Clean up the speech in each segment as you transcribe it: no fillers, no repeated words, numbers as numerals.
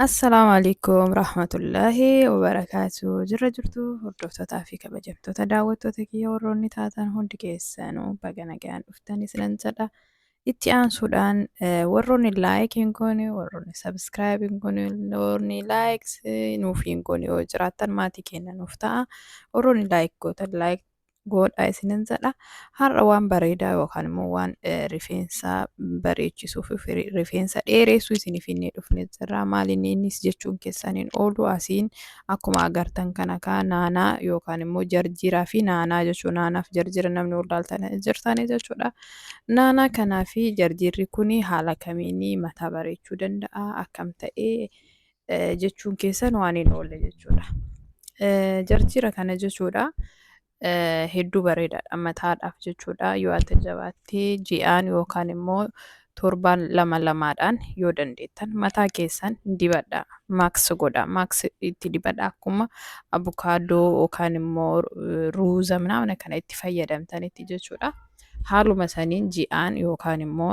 Assalaamu alaikum rahmatullaahi wabarakaatu. Jirra jirtu hordoftootaa fi kabajamtoota daawwattoota kiyya warroonni taatan hundi keessanuu baga nagaan dhuftan isinan jedha. Itti aansuudhaan warroonni like hin goone, warroonni subscribe hin goone, warroonni like nuuf hin goone yoo jiraattan maatii keenya nuuf ta'a. Warroonni like gootan like godhaa isinin jedha. Har'a waan bareedaa yookaan immoo waan rifeensa bareechisuu fi rifeensa dheereessuu isiniif inni dhufne jirra. Maal inni innis jechuun keessan hin oolu. Asiin akkuma agartan kana kaa naanaa yookaan immoo jarjiraa fi naanaa jechuun naanaaf jarjira namni wallaaltan jirtanii jechuudha. Naanaa kanaa fi jarjirri kun haala kamiin mataa bareechuu danda'a, akkam ta'ee jechuun keessan waan hin oolle jechuudha. Jarjira kana jechuudha. Hedduu bareedaadha mataadhaaf jechuudha. Yoo ati jabaattee ji'aan yookaan immoo torbaan lama lamaadhaan yoo dandeettan mataa keessan dibadha. Maaks godha. Maaks itti dibadha akkuma abukaadoo yookaan immoo ruuza ምናምን kana itti fayyadamtanitti jechuudha. Haaluma saniin ji'aan yookaan immoo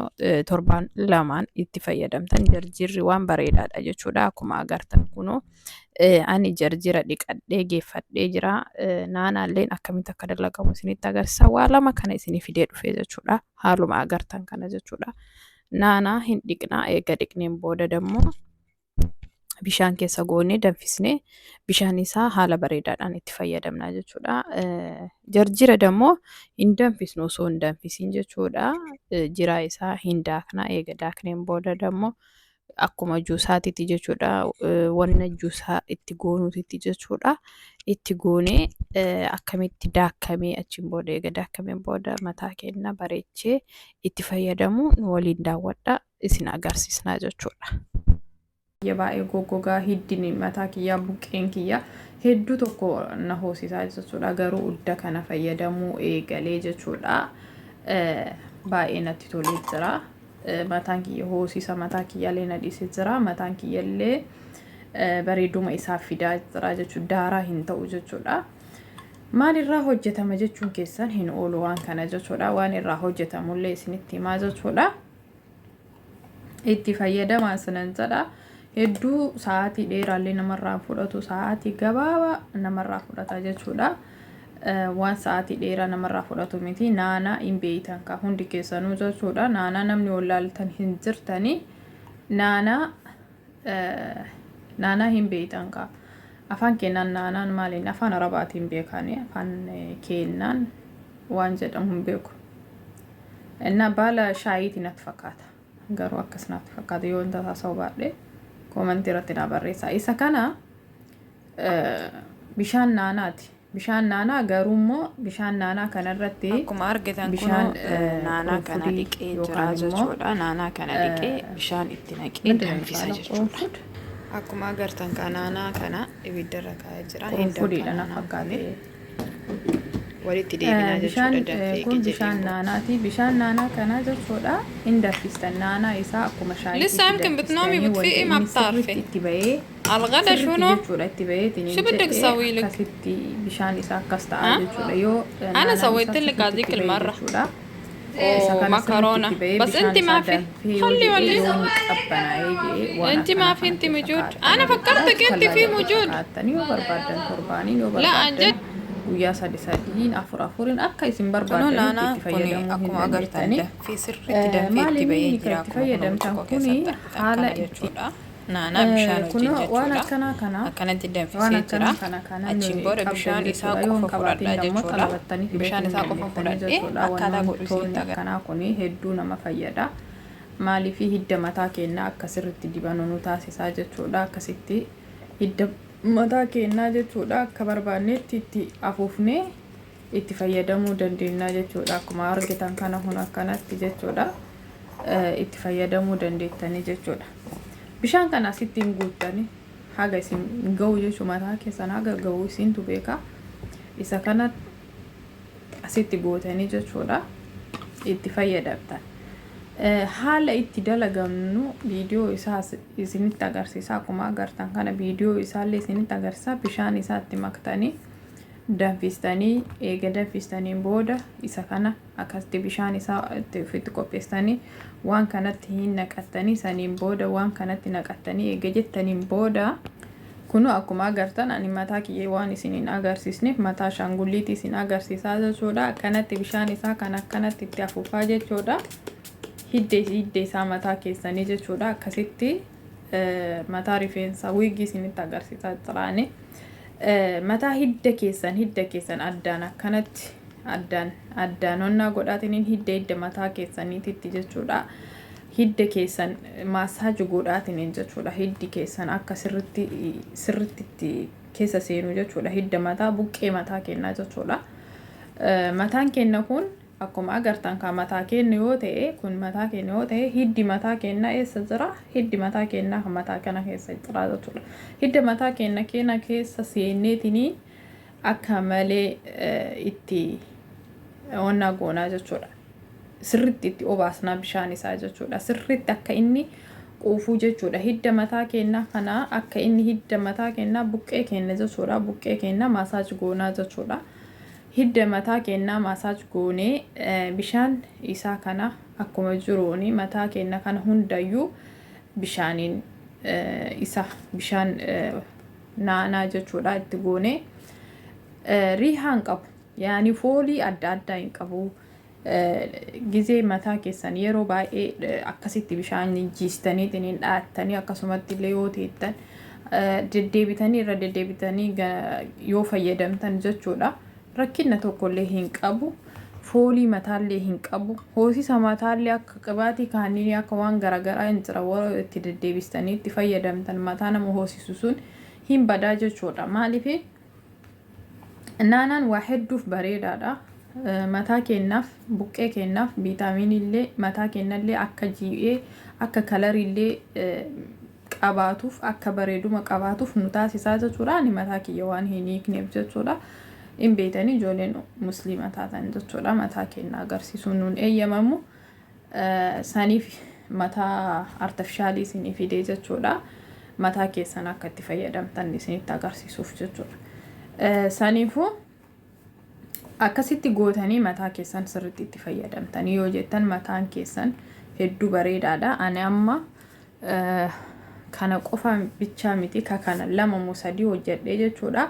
torbaan lamaan itti fayyadamtan jarjirri waan bareedaadha jechuudha. Akkuma agartan kunoo ani jarjira dhiqadhee geeffadhee jira. Naanaalleen akkamitti akka dalagamu isinitti agarsiisa. Waa lama kana isinii fidee dhufee jechuudha. Haaluma agartan kana jechuudha. Naanaa hin dhiqnaa, eega dhiqneen booda dammoo bishaan keessa goonee danfisnee bishaan isaa haala bareedaadhaan itti fayyadamna jechuudha. Jarjira dammoo hin danfisnu, osoo hin danfisiin jechuudha. Jiraa isaa hin daakna, eega daakneen booda dammoo akkuma juusaatitti jechuudha. Wanna juusaa itti goonuutitti jechuudha. Itti goonee akkamitti daakkamee achiin booda eega daakkameen booda mataa keenya bareechee itti fayyadamu nu waliin daawwadha, isin agarsiisna jechuudha. Baay'ee goggogaa, hiddini mataa kiyyaa, buqqeen kiyyaa hedduu tokko na hoosisaa jechuudha. Garuu udda kana fayyadamuu eegalee jechuudha. Baay'ee natti tolee jira. Mataan kiyya hoosisa mataa kiyyaallee na dhiisee jira. Mataan kiyyallee bareeduma isaa fidaa jira jechuudha. Daaraa hin ta'u jechuudha. Maal irraa hojjetama jechuun keessan hin oolu waan kana jechuudha. Waan irraa hojjetamullee isinitti himaa jechuudha. Itti fayyadamaa sinan jedha. Hedduu sa'aatii dheeraallee namarraa fudhatu, sa'aatii gabaabaa namarraa fudhata jechuudha. Waan sa'aatii dheeraa namarraa fudhatu miti. Naanaa hin beeytan ka hundi keessanuu jechuudha. Naanaa namni wallaaltan hin jirtanii. Naanaa hin beeytan ka. Afaan keenyaan naanaan maaliin afaan Arabaatiin beekanii, afaan keenyaan waan jedhamu hin beeku. Innaa baala shaayiitiin natti fakkaata. Garuu akkas natti fakkaata, yoo wanta taasisuu baadhe koomantii irratti naa barreessaa. Isa kana bishaan naanaati. Bishaan naanaa garuu immoo bishaan naanaa kanarratti Akkuma argitan bishaan kunoo naanaa kana qurunfudii dhiqee jira yookaan immoo jechuudha. Naanaa kana dhiqee bishaan itti naqee ምንድን ነው danfisa የሚባለው? jechuudha. Qurunfud? Akkuma agartan kan naanaa kana ibiddarra kaa'ee jira. Hin danfa Qurunfudiidha na naanaan fakkaate. kuni. Walitti deebinaa Bishaan jechuudha danfee kun jedheen bishaan booda. naanaati. Bishaan naanaa kana jechuudha hin danfistan, naanaa isaa akkuma لسه shaayiitti يمكن بتنامي danfistanii بتفيقي wanta ما inni sirriitti بتعرفي itti bahee على الغدا sirriitti شنو jechuudha itti baheetiin شو بدك jedhee اسوي لك؟ akkasitti bishaan isaa akkas ta'a ها؟ jechuudha. Yoo انا naanaan isaa سويت لك sirriitti هذيك itti bahee المرة jechuudha. Isa kana sirriitti ومكرونة itti bahee بس bishaan انت isaa ما في danfee yoo خلي jedhee ولي yoo inni qabbanaa'ee jedhee waan انت ما akkanaa في kana انت keessa موجود، kaa'attanii انا jechuudha. فكرتك انت في Tallaaja keessa موجود. kaa'attanii yoo barbaaddan torbaaniin, yoo لا عن barbaaddan جد. guyyaa sadi sadiin, afur afuriin, akka isin Kunoo barbaadanitti naanaa itti kun fayyadamuu hin akkuma agartan dandeettanii. danfee sirriitti danfee itti Maaliin bahee inni kan jira itti akkuma kunoo fayyadamtan burcuqqoo kuni keessatti argitan haala kana itti jechuudha. Naanaa bishaan wajjin kunoo waan jechuudha. akkanaa kana Akkanatti waan danfisee jira. akkanaa kana kana Achiin nuyi booda qabdan bishaan isaa jechuudha. Yoo hin qofa qabaatin fudhadhaa dammoo jechuudha. xalabattanii fidachuu Bishaan hin isaa qofa dandeettanii fudhadhee jechuudha. akkaataa godhu Wantoonni isinitti agarsiisa. akkanaa kuni hedduu nama fayyada. Maaliif hidda mataa keenyaa akka sirriitti dibannu nu taasisaa jechuudha. Akkasitti hidda mataa keenyaa jechuudha akka barbaannetti itti afuufnee itti fayyadamuu dandeenya jechuudha. Akkuma argitan kana kun akkanatti jechuudha. Itti fayyadamuu dandeettanii jechuudha. Bishaan kana asitti hin guuttanii haga isin ga'u jechuudha, mataa keessan haga ga'u isintu beeka. Isa kana asitti gootanii jechuudha itti fayyadamtan. Haala itti dalagamnu viidiyoo isaa isinitti agarsiisa. Akkuma agartan kana viidiyoo isaallee isinitti agarsiisa. Bishaan isaatti maktanii Danfistanii, eega danfistaniin booda isa kana akkasitti bishaan isaa itti ofitti qopheessanii waan kanatti hin naqattanii. Saniin booda waan kanatti naqattanii eega jettaniin booda, kunoo akkuma agartan, ani mataa kiyya waan isin hin agarsiisneef mataa ashaangulliitii isin agarsiisaa jechuudha. Akkanatti bishaan isaa kan akkanatti itti afuufaa jechuudha. Hidde isaa mataa keessanii jechuudha. Akkasitti mataa rifeensa wiigii isinitti agarsiisaa jiraani. Mataa hidda keessan addaan akkanatti addaan addaan onnaa godhaatiniin hidda mataa keessaniititti jechuudha. Hidda keessan massage godhaatiniin jechuudha. Hiddi keessan akka sirritti sirritti keessa seenu jechuudha. Hidda mataa, buqqee mataa kennaa jechuudha. Mataan keenya kun akkuma agartan kan mataa keenya yoo ta'e, kun mataa keenya yoo ta'e, hiddi mataa keenyaa eessa jira? Hiddi mataa keenyaa kan mataa kana keessa jira jechuudha. Hidda mataa keenya keessa seenneetinii akka malee itti onnaa goonaa jechuudha. Sirritti itti obaasnaa bishaan isaa jechuudha. Sirritti akka inni quufuu jechuudha. Hidda mataa keenyaa kana akka inni hidda mataa keenyaa, buqqee keenya jechuudha. Buqqee keenya massage goonaa jechuudha. Hidda mataa keenyaa massage goonee bishaan isaa kana akkuma jiruuni mataa keenya kana hundayyuu bishaaniin isa bishaan naanaa jechuudha itti goonee. Riihaa hin qabu, yaani foolii adda addaa hin qabu. Gizee mataa keessan yeroo baay'ee akkasitti bishaan jiistaniitiin hin dhaattanii, akkasumatti illee yoo teettan, deddeebitanii irra deddeebitanii yoo fayyadamtan jechuudha. Rakkina tokkollee hin qabu. Foolii mataallee hin qabu. Hoosisa mataallee akka qibaatii kaanii akka waan garaagaraa hin jira, warra itti deddeebistanii itti fayyadamtan mataa nama hoosisu sun hin badaa jechuudha. Maaliif? Naanaan waa hedduuf bareedaadha. Mataa keenyaaf, buqqee keenyaaf, viitaamiinillee mataa keenyallee akka jii'ee akka coloriillee qabaatuuf, akka bareeduma qabaatuuf nu taasisaa jechuudha. Ani mataa kiyya waan hin hiikneef jechuudha. Hin beektanii, ijoolleen musliima taatan jechuudha. Mataa keenya agarsiisuun nuun eeyyamamu. Saniif mataa artificialii isinii fidee jechuudha. Mataa keessan akka itti fayyadamtan isinitti agarsiisuuf jechuudha. Saniifuu akkasitti gootanii mataa keessan sirriitti itti fayyadamtanii yoo jettan, mataan keessan hedduu bareedaadha. Ani amma kana qofa bichaa miti, ka kana lama moo sadii hojjedhee jechuudha.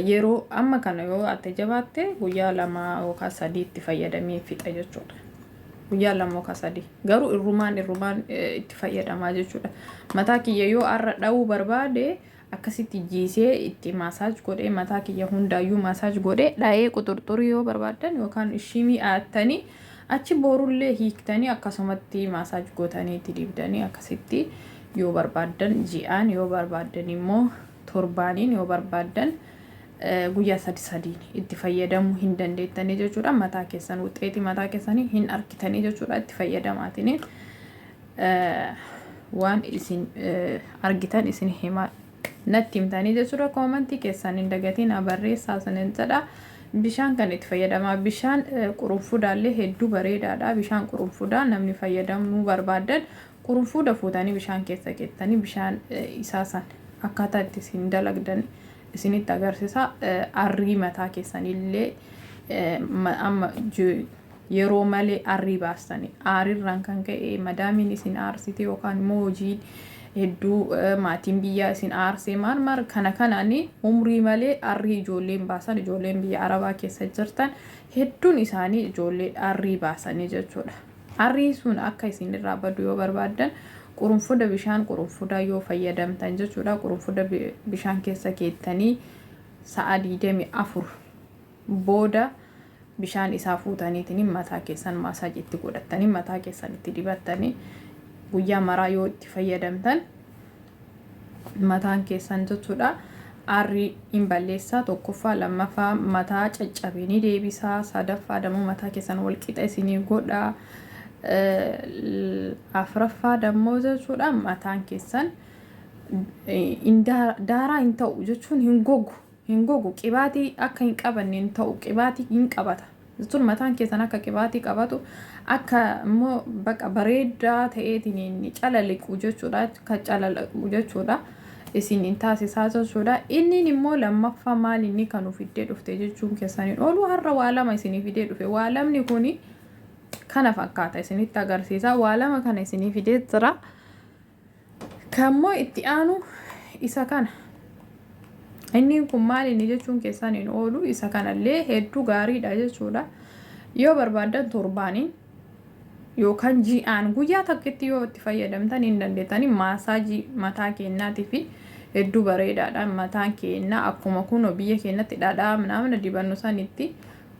Yeroo amma kana yoo ati jabaatte guyyaa 2 yookaan 3 itti fayyadamee fixa jechuudha. Guyyaa 2 yookaan 3 garuu irrumaan irrumaan itti fayyadamaa jechuudha. Mataa kiyya yoo har'a dha'uu barbaade, akkasitti jiisee itti massage godhee, mataa kiyya hundaayyuu massage godhee dha'ee, quxurxurii yoo barbaaddan yookaan shimii aattanii, achi boorullee hiiktanii akkasumatti massage gootanii itti dibdanii, akkasitti yoo barbaaddan ji'aan, yoo barbaaddan immoo torbaaniin, yoo barbaaddan guyyaa sadi sadiin itti fayyadamuu hin dandeettanii jechuudha. Mataa keessan wuxeetii mataa keessanii hin argitanii jechuudha itti fayyadamaatiin. Waan isin argitan isin hima, natti himtanii jechuudha. Commentii keessan hin dagatiin, barreessaa isinin jedha. Bishaan kan itti fayyadamaa, bishaan qurunfudaallee hedduu bareedaadha. Bishaan qurunfudaa namni fayyadamuu barbaadan, qurunfuda fuutanii bishaan keessa keettanii bishaan isaa san akkaataa itti isin dalagdan isinitti agarsiisa. Arrii mataa keessanillee, amma yeroo malee arrii baastanii aarirraan kan ka'e madaamiin isin aarsite yookaan immoo hojiin hedduu, maatiin biyyaa isin aarsee, maal maal kana kanaan umrii malee arrii ijoolleen baasan, ijoolleen biyya arabaa keessa jirtan hedduun isaanii ijoollee arrii baasanii jechuudha. Arrii sun akka isin irraa badu yoo barbaaddan, qurunfuda, bishaan qurunfudaa yoo fayyadamtan jechuudha. Qurunfuda bishaan keessa keettanii sa'a 24 booda bishaan isaa fuutaniitiin mataa keessan massage itti godhattanii, mataa keessan itti dibattanii, guyyaa maraa yoo itti fayyadamtan, mataan keessan jechuudha aarrii hin balleessaa tokkoffaa, lammaffaa mataa caccabee ni deebisaa, sadaffaa dammoo mataa keessan walqixa isinii godhaa, afuraffaa dammoo jechuudha mataan keessan daaraa hin ta'u jechuun hin gogu, hin gogu, qibaatii akka hin qabanne hin ta'u, qibaatii hin qabata jechuun mataan keessan akka qibaatii qabatu, akka immoo baqa bareedaa ta'eetiin inni calaliqu jechuudha, akka calaliqu jechuudha. Isin hin taasisaa jechuudha. Inni immoo lammaffaa maal inni kan fiddee dhufte jechuun keessaniin oolu, har'a waa lama isinii fidee dhufe. Waa lamni kuni kana fakkaata, isinitti agarsiisa. Waa lama kana isinii fidee jira. Kammoo itti aanu isa kana. Inni kun maal inni jechuun keessaniin oolu, isa kanallee hedduu gaariidha jechuudha. Yoo barbaaddan torbaaniin yookaan ji'aan guyyaa takkitti yoo itti fayyadamtan hin dandeettanii. Maasaajii mataa keenyaatii fi hedduu bareedaadha. Mataan keenya akkuma kunoo biyya keenyatti dhadhaa namna dibannu sanitti,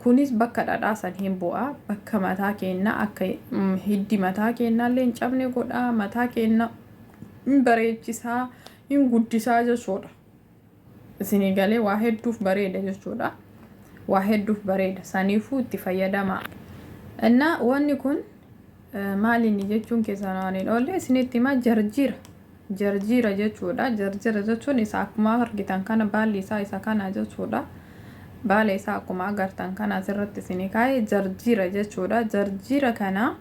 kunis bakka dhadhaa san hin bu'a. Bakka mataa keenyaa akka hiddi mataa keenyaallee hin cabne godha. Mataa keenya hin bareechisaa, hin guddisaa jechuudha. Isinii galee? Waa hedduuf bareeda jechuudha. Waa hedduuf bareeda. Saniifuu itti fayyadamaa. Innaa wanni kun maal inni jechuun keessan waan hin oolle isinitti himaa, jarjiira. Jarjiira jechuudha. Jarjiira jechuun isa akkuma argitan kana, baalli isaa isa kana jechuudha. Baala isaa akkuma agartan kana asirratti isinii kaa'e, jarjiira jechuudha. Jarjiira kana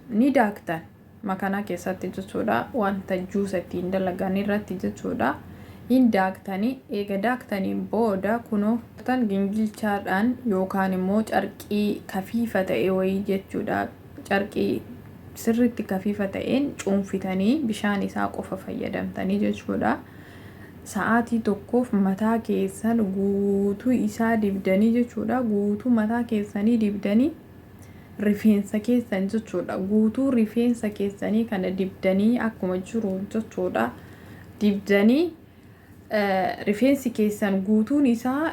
ni daaktan makanaa keessatti jechuudha. Wanta juusa ittiin dalagan irratti jechuudha. Hin daaktanii, eega daaktaniin booda kunoo gingilchaadhaan yookaan immoo carqii kafiifa ta'e wayii jechuudha. Carqii sirriitti kafiifa ta'een cuunfitanii bishaan isaa qofa fayyadamtanii jechuudha. Sa'aatii tokkoof mataa keessan guutuu isaa dibdanii jechuudha. Guutuu mataa keessanii dibdanii rifeensa keessan jechuudha. Guutuu rifeensa keessanii kana dibdanii akkuma jiru jechuudha. Dibdanii rifeensi keessan guutuun isaa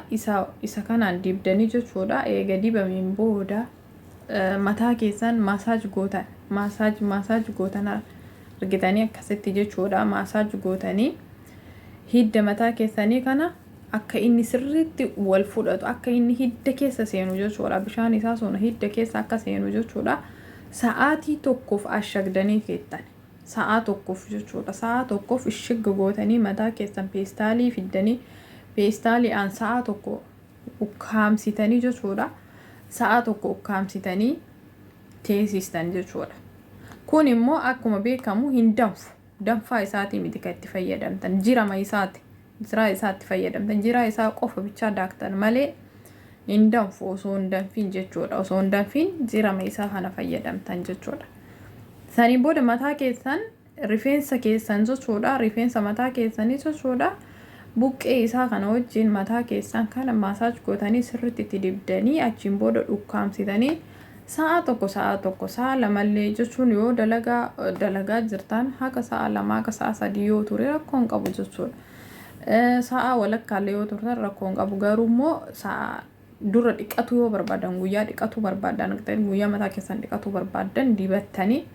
isa kanaan dibdanii jechuudha. Eega dibameen booda mataa keessan massage gootan, massage massage gootan argitanii akkasitti jechuudha. Massage gootanii hidda mataa keessanii kana akka inni sirriitti wal fudhatu, akka inni hidda keessa seenu jechuudha. Bishaan isaa sun hidda keessa akka seenu jechuudha. Sa'aatii tokkoof ashagdanii keettan. Sa'aa tokkoof jechuudha. Sa'aa tokkoof ishigga gootanii mataa keessan peestaalii fiddanii peestaaliidhaan sa'aa tokko ukkaamsitanii jechuudha. Sa'aa tokko ukkaamsitanii teessistan jechuudha. Kun immoo akkuma beekamu hin danfu. Danfaa isaatii miti kan itti fayyadamtan. Jirama isaati. Jiraa isaatti fayyadamtan. Jiraa isaa qofa bichaa daaktan malee hin danfu, osoo hin danfiin jechuudha. Osoo hin danfiin jirama isaa kana fayyadamtan jechuudha. Saniin booda mataa keessan, rifeensa keessan jechuudha. Rifeensa mataa keessanii jechuudha. Buqqee isaa kana wajjin mataa keessan kana massage gootanii sirriitti itti dibdanii, achiin booda dhukkaamsitanii sa'a tokko, sa'a tokko, sa'a lamallee jechuun, yoo dalagaa dalagaa jirtan haga sa'a 2, haga sa'a 3 yoo ture rakkoo hin qabu jechuudha. Sa'a walakkaallee yoo turtan rakkoo hin qabu. Garuu immoo sa'a dura dhiqatuu yoo barbaadan, guyyaa dhiqatuu barbaadan, guyyaa mataa keessan dhiqatuu barbaadan, dibattanii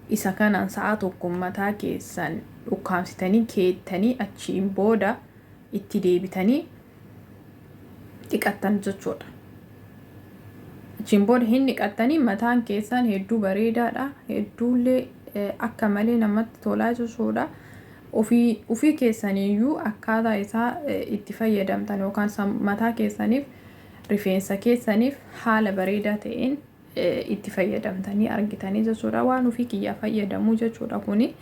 isa kanaan sa'a tokko mataa keessan dhukkaamsitanii keettanii, achiin booda itti deebitanii dhiqattan jechuudha. Achiin booda hin dhiqattanii, mataan keessan hedduu bareedaadha. Hedduullee akka malee namatti tolaa jechuudha. Ofii keessaniiyyuu akkaataa isaa itti fayyadamtan yookaan mataa keessaniif, rifeensa keessaniif haala bareedaa ta'een itti fayyadamtanii argitanii jechuudha. Waan ofii kiyyaa fayyadamuu jechuudha kuni.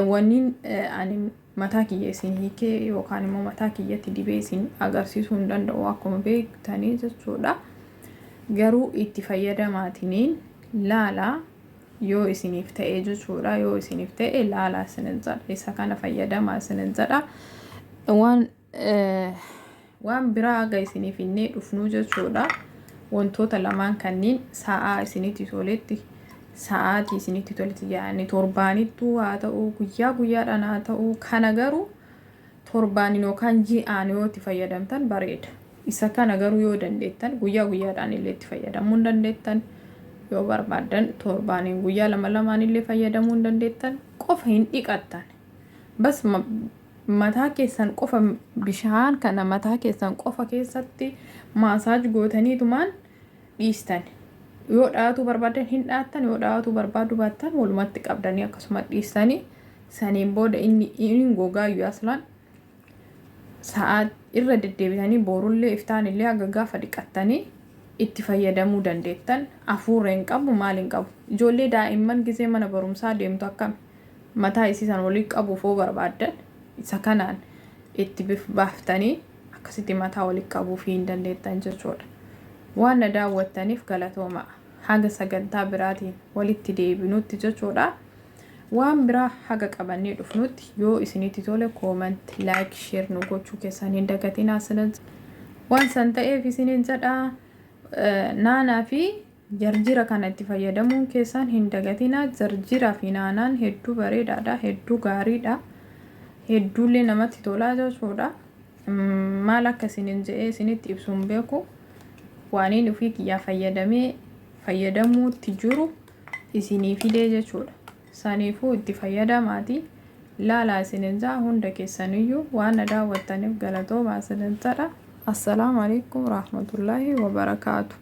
Wanni ani mataa kiyya isin hiikee yookaan immoo mataa kiyyatti dibee isin agarsiisuu hin danda'u akkuma beektanii jechuudha. Garuu itti fayyadamaatiniin laalaa yoo isiniif ta'e jechuudha. Yoo isiniif ta'e laalaa isinin jedha. Isa kana fayyadamaa isinin jedha. Waan biraa haga isiniif innee dhufnuu jechuudha. Wantoota lamaan kanneen sa'aa isinitti toletti, sa'aatii isinitti toletti, yaani torbaanittuu haa ta'u, guyyaa guyyaadhaan haa ta'u, kana garuu torbaaniin yookaan ji'aan yoo itti fayyadamtan bareeda. Isa kana garuu yoo dandeettan guyyaa guyyaadhaan illee itti fayyadamuu hin dandeettan. Yoo barbaaddan torbaaniin guyyaa lama lamaan illee fayyadamuu hin dandeettan. Qofa hin dhiqattan. Bas mataa keessan qofa, bishaan kana mataa keessan qofa keessatti massage gootaniitumaan dhiistan. Yoo dhaatuu barbaadan hin dhaattan, yoo dhaatuu barbaadu baattan walumatti qabdanii akkasuma dhiistanii, saniin booda inni inni gogaayyuu aslaan sa'aa irra deddeebitanii boorullee iftaanillee haga gaafa dhiqattanii itti fayyadamuu dandeettan. Hafuura hin qabu, maal hin qabu. Ijoollee daa'imman gisee mana barumsaa deemtu akkami? Mataa isii san walitti qabuuf hoo barbaaddan isa kanaan itti baaftanii akkasitti mataa walitti qabuuf hin dandeettan jechuudha. Waan na daawwattaniif galatooma. Haga sagantaa biraatiin walitti deebinutti jechuudha. Waan biraa haga qabannee dhufnutti yoo isinitti tole comment, like, share nu gochuu keessan hin dagatinaa. Waan san ta'eef isiniin jedha, naanaa fi jarjira kana itti fayyadamuun keessan hin dagatinaa. Jarjiraa fi naanaan hedduu bareedaadha, hedduu gaariidha, hedduullee namatti tolaa jechuudha. Maal akka isiniin jedhee isinitti ibsuun beeku, waaniin ofii kiyyaa fayyadamee fayyadamuutti jiru isinii fidee jechuudha. Saniifuu itti fayyadamaati laalaa isinin jaa. Hunda keessaniyyuu waan na daawwattaniif galatoomaa isinin jedha. Assalaamu alaikum warahmatullaahi wabarakaatu.